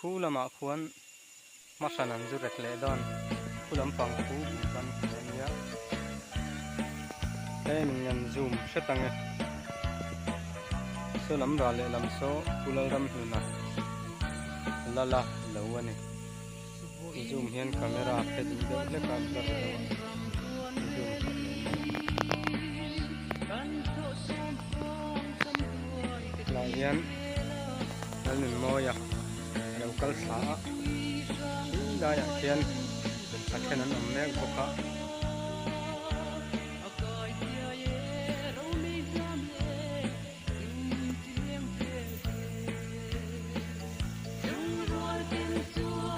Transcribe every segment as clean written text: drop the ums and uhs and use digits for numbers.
Khu lamah khuan hma hran an zu rek leh dawn. Khu lampang khu buh ban hmun a nia. Heng an zoom hret ang e. Saw lam rah leh lam saw Pu Lalramhluna lala lo a ni. Zoom hian camera a phe duh deuh hlek a blur deuh a zoom that lo mai ang. Tunah hian Lalnunmawia a lo kal thla a khi laiah khian a then an awm mek bawk a.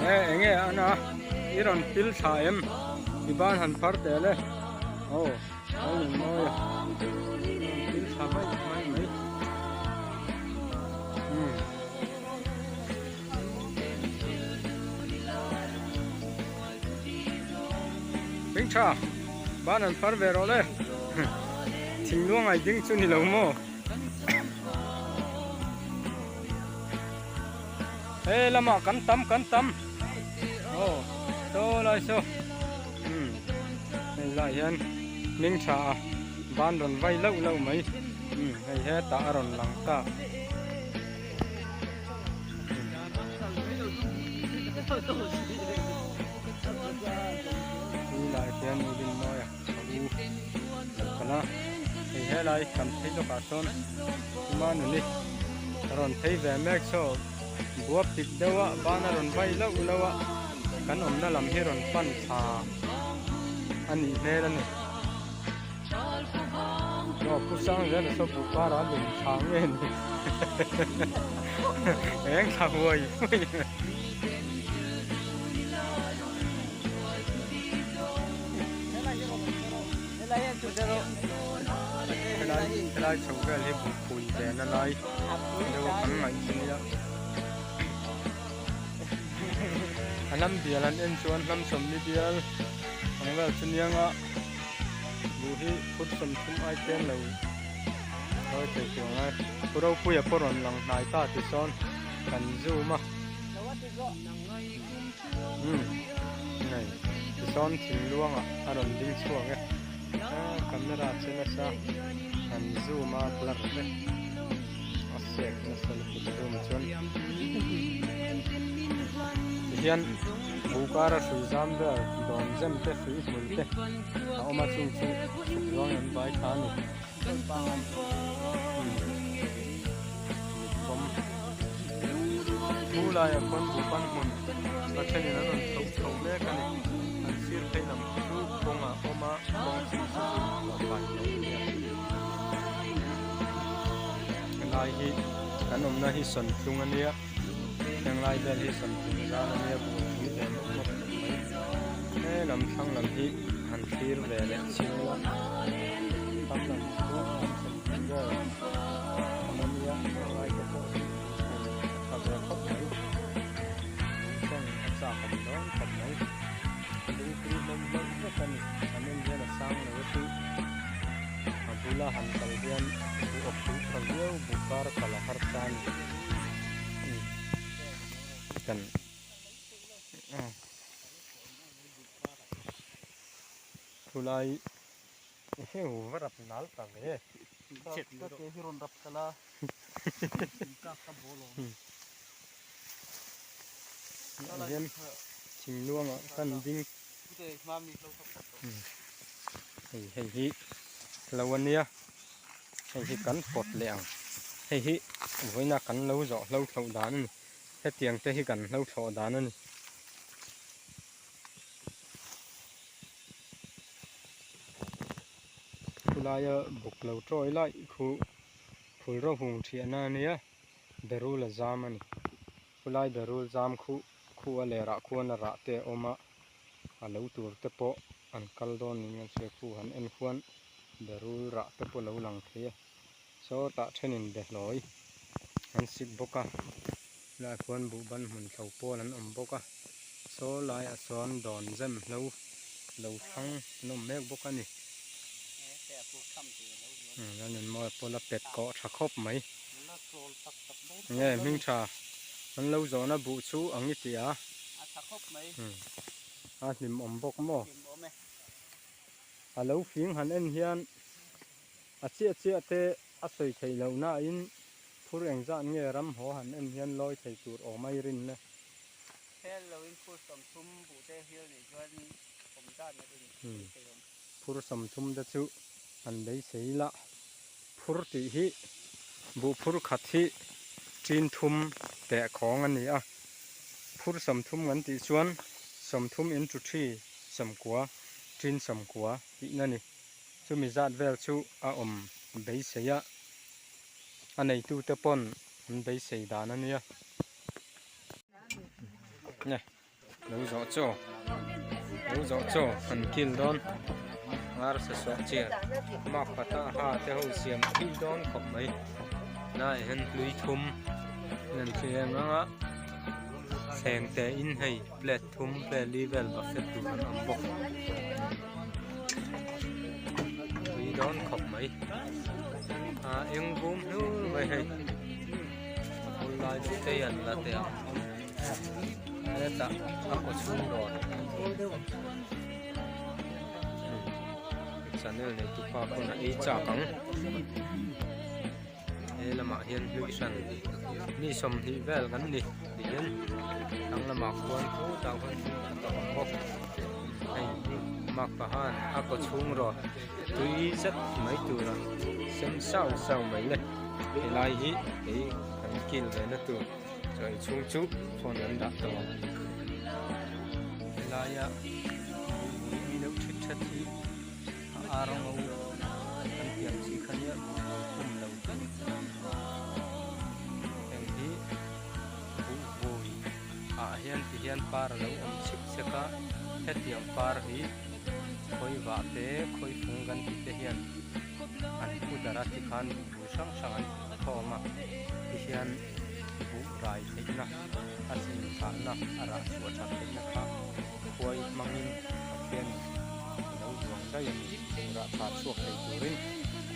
He enge ana i rawn pil thla em i ban han phar tel e aw a ni mawi a rawn pil thla mai mai mai umm. Hming tha ban han phar ve rawh le thingluang ai ding chu ni lo maw. He lamah kan tam kan tam aw saw lai saw umm hei lai hian hming tha a ban rawn vai lauh lauh mai umm hei hetah a rawn lang ta. Tunah hian u Rinmawia a u lo kal a, hei helai kan phei lawkah sawn Uma nuni a rawn phei ve mek saw buap pik deuh a ban a rawn vai lauh lauh a kan awmna lam hi rawn pan thla a nih hmel a ni. Aw pu sang zel a saw buh parah a lum thla nge ni eng thla huai huai. Helai helai chho vel hi buh phui ve na lai deuh a kan ngaih chu nia a hnam bial an en chuan hnam sawmli bial ang vel chu niang a buh hi phur 30 ai tlem lo hawi thei tur ang a pu ropuia pawh rawn lang hnai ta ti sawn kan zoom a. Umm nei tisawn thingluangah a rawn ding chhuak e ah camera che nasa an zoom a blur vek a sek nasa lutuk zoom chuan tihian buh kara hrui zam vel dawn zem te hrui hmul te a awm a chung chu chhuk zawng an vai thla a ni. Mit bawm thu laiah khuan buhban hmun a thenin an rawn chho chho mek a ni. An sir phei lam khi chu kawng ah a awm a, kawng chin chu chu a fai tawh a nia. Helai hi kan awmna hi sawntlung a nia, henglai vel hi sawntlung zan a nia buh a pui ve mawp mawp khawp mai. He lam thlang lam hi han thlir ve leh chhin ila. Thlang lam chu an sawntlung vel awm a nia, helai te pawh hi a tha ve khawp mai. Lungtawng a chak awm dawn khawp mai. Lungpui hlawm hlawm vek a ni. An en hian a sang lo a chu a bula han kal hian buh a phui tha viau buh kar kal a harsa a ni. Kan Thulai heng va rap nal ta ve. Ka ke hi rawn rap kal a, kak ka bawl awm. Tah hian thingluangah kan ding. Hei hei hi lo a nia hei hi kan pawt leh ang hei hi vawiina kan lo zawh hlo thlauh dan a ni hetiang te hi kan hlo thlawh dan a ni. Khulaia buk lo tawi lai khu phul ro hung thiahna a nia berul a zam a ni khulai berul zam khu khu a lerah khuan a rah te a awm a a lo tur te pawh an kal dawn niin an hria khu han en khuan berul rah te pawh a lo lang thei a sawtah thenin behlawi an sik bawk a helaiah khuan buhban hmun thlo pawl an awm bawk a saw laiah sawn dawn zem hlo lo thlang an awm mek bawk a ni umm a nun mawi pawh la pet kawh tha khawp mai nge hming tha. An lo zawhna buh chu ang i ti a. A tha khawp mai. A hlim awm bawk maw? Hlim awm e. A lo fing han en hian a chiah chiah te a sawi theih loh nain phur engzat nge ram haw han en hian lawi thei tur awm a i rin le. Hel loin phur 30 buh te hial nih chuan awm zat na rin beisei awm. Phur 30 te chu an beisei la. Phur tih hi buh phur khat hi ṭin thum teh khawng a ni a. Phur 30 kan tih chuan 30 into three 90 ṭin 90 tihna a ni. Chumi zat vel chu a awm beisei a, a neitute pawn an beisei dan a nia. Nge. Lo zawh chaw lo zawh chaw han kil dawn ngar sa suah chian mak pata ha te ho siam thih dawn khawp mai lai hian hlui thum an thlir em ang a thleng te in hei plate thum plate li vel buffet tur an awm bawk hlui dawn khawp mai a eng vum hlur mai hei a bul lai deuh te hian la teh ang. Hetah a kaw chhung dawr channel nei tu pa pawn a ei chak ang he lamah hian hlui hran mi 20 vel kan ni tiin thlang lamah khuan khutah khuan a awm bawk hei makpa han a kaw chhung rawt tui zet mai tura sem sau sau mai le helai hi kei kan kil ve na tur. Chaw ei chhung chu phone an dah tawh ang. Helaia buhbui ei deuh thet thet hi a ar ngo kan tih ang chi kha nia buhbui pum lo tih heng hi buhbui ah hian ti hian par a lo awm chhek chhek a hetiang par hi khawi vah te khawi fung kan tih te hian an pu dar a tikhan buhbui hrang hrang an khawm a tihian. Buh rai theihna a chin chahna a rah chhuah that theihna kha khuai hmangin Pathian a lo duang daih a ni. Rah tha chhuak thei turin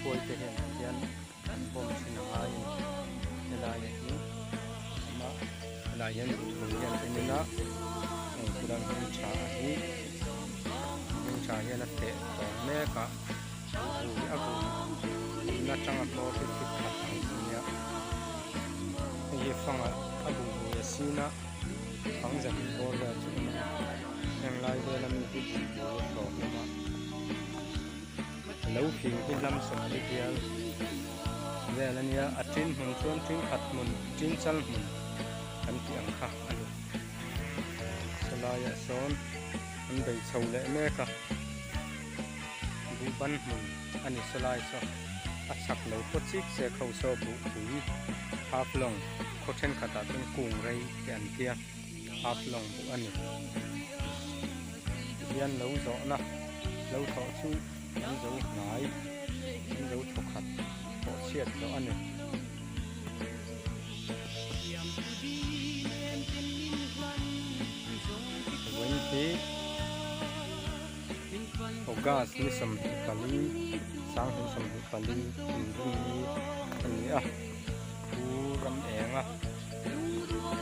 khuai te hian ti hian an bawm thin a ngai a ni. Helaiah hi ama helai hian buh bul hian en ila engkhulam hming tha hi hming tha hian a teh tawng mek a. Vui a vui awmna atanga hmawr hi thut khat ang chi nia hei hi fangah a buh vui a sin a fang zahnih bawr vel chu awm a heng lai vel ami hi buh vui a hlawh hlawm a lo fing hi hlam 40 bial vel a nia a tin hmun chuan tin khat hmun tin chal hmun kan tih ang kha a ni sawlaiah sawn an bei chho leh mek a. Buh ban hmun a ni sawlai saw a chak lo pawh chik chek ho saw buh pui half long khaw thenkhatah chuan kung rei te an tia half long buh a ni tihian lo zawhna lo thawh chu an zo hnai an zo thawkhat thawh chhiat zawh a ni. Vawiin hi. August ni 24 2024 inrinni a ni a Pu ram eng a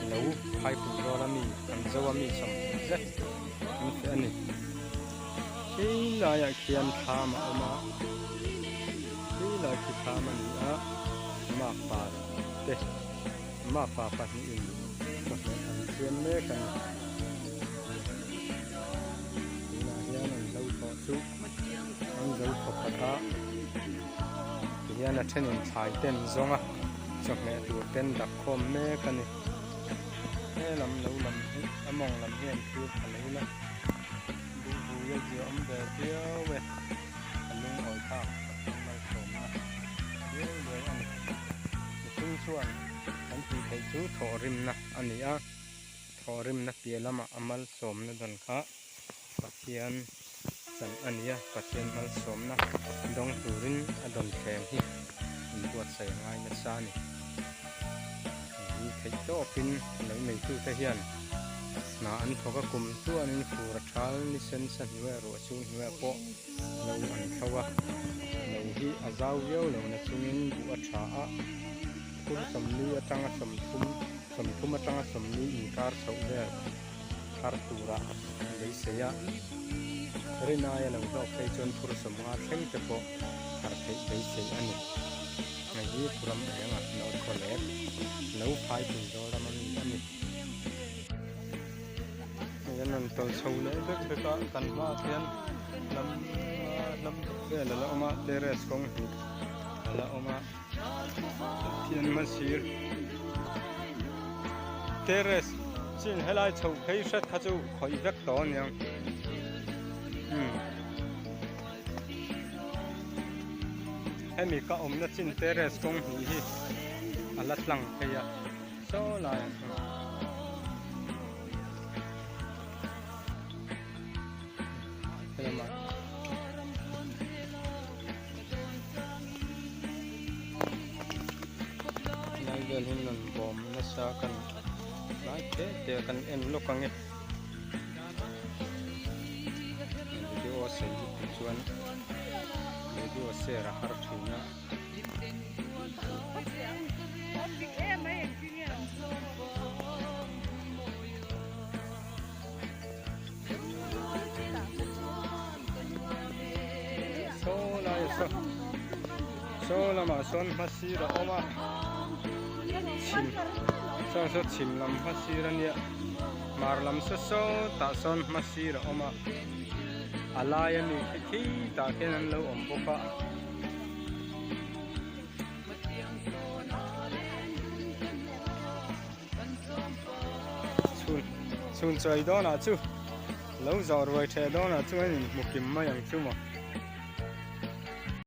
lo phaipui rual a mi an zo a mi 20 zet an feh a ni khi laiah khian thlam a awm a khi lai khi thlam a ni a makpa te makpa pahnihin chawhmeh an siam mek a ni. Tunah hian an zo tawh chu an zo thaw khat a tihian a thenin thlai ten zawng a chawhmeh tur ten dak khawm mek a ni he lam lo lam hi a mawng lam hi an thlir tha lo ila duh vui a zia awm ve viau e a lungawi thlak pathian malsawmna viau luai a ni mihring chuan kan tih theih chu thawhrimna a ni a. Thawhrimna piah lamah a malsawmna dan kha Pathian chan a ni a, Pathian malsawmna dawng turin a dawn thleng hi inbuatsaih a ngai nasa a ni. Hei hi theih tawpin lo neitute hian hna an thawk a, kum chuanin fur a thal ni sen sa hnuaiah ruah chu hnuaiah pawh lo an thlo a, lo hi a zau viau lo nachungin buh a tha a, phur 40 atanga 30. 30 atanga 40 inkar chhoh vel thar tura an beisei a, rin aia lo hlawk phei chuan phur 50 thleng te pawh thar theih beisei a ni. Hei hi Puram Enga North Khawlek lo phaipui zawl rama mi a ni. Hei an rawn tawlh chho leh vek vek a, kan hmaah khian lam lam vel a la awm a, terrace kawng hnih a la awm a. Pathian hmasir terrace chin helai chho phei hret kha chu khawih vek tawh aniang umm hemi ka awmna chin terrace kawng hnih hi a la tlang phei a saw laiah sawn. Lai vel hi rawn bawm nasa kan lai te te a kan en lawk ang e video a sei lutuk chuan video share a har thin a. Saw lai saw saw lamah sawn hma sir a awm a chhim saw saw chhim lam hma sir a nia hmar lam saw saw tah sawn hma sir a awm a a lai a mi khi khi tah khian an lo awm bawk a. Chhun chhun chawi dawnah chu lo zawh ruai theh dawnah chuan in hmu kim mai ang chu maw.